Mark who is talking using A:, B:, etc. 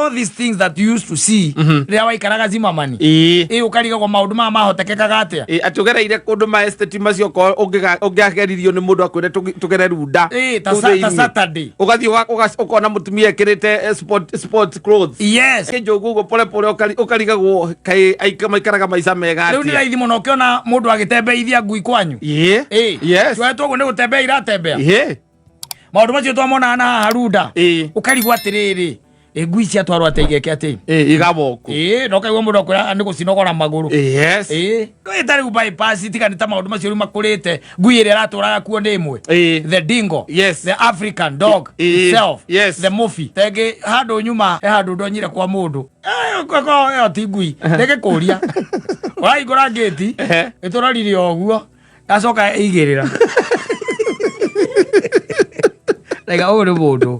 A: All these things that you used to see rĩrĩa waikaraga Zimmerman, ĩ ũkarigagwo maũndũ maya mahotekekaga atĩa.
B: Ĩ, atĩ ũgereire kũndũ ma estate macio okorwo ũngĩageririo nĩ mũndũ akwĩre tũgere runda
A: Ĩ, ta
B: kũu
A: ta
B: thĩinĩ.
A: Saturday.
B: Ũgathiĩ ũkona mũtumia ekĩrĩte sport clothes. Kĩnjũgũ ũguo pole pole ũkarigagwo kaĩ maikaraga maica mega
A: Rĩu nĩ
B: atĩa.
A: raithi mũno ũkĩona mũndũ agĩtembeithia ngui kwanyu.
B: Ĩ. Yes.
A: Tuoetwo ũguo nĩ gũtembea iratembea.
B: Ĩ.
A: Maũndũ macio twamonaga na haha runda. Ũkarigwo atĩrĩrĩ, ĩ ngui ciatwarwo atĩa igeke atĩ?
B: Ĩ, igabokwo.
A: Ĩ, na ũkaigua mũndũ akwĩra nĩ gũcinogora magũrũ.
B: Yes.
A: Ĩ, ndũĩ ta rĩu bypass tiga nĩ ta maũndũ macio rĩu makũrĩte, ngui ĩrĩa ĩratũraga kuo nĩ ĩmwe. The dingo. The African dog itself. The Murphy. Tengĩ handũ nyuma he handũ ndonyire kwa mũndũ. Eh, ĩyo ti ngui. Ndĩgĩkũria. Ũrahingũra ngĩti, ĩtũrorire o ũguo. Yacoka ĩigĩrĩra. Raiga ũyũ nĩ mũndũ.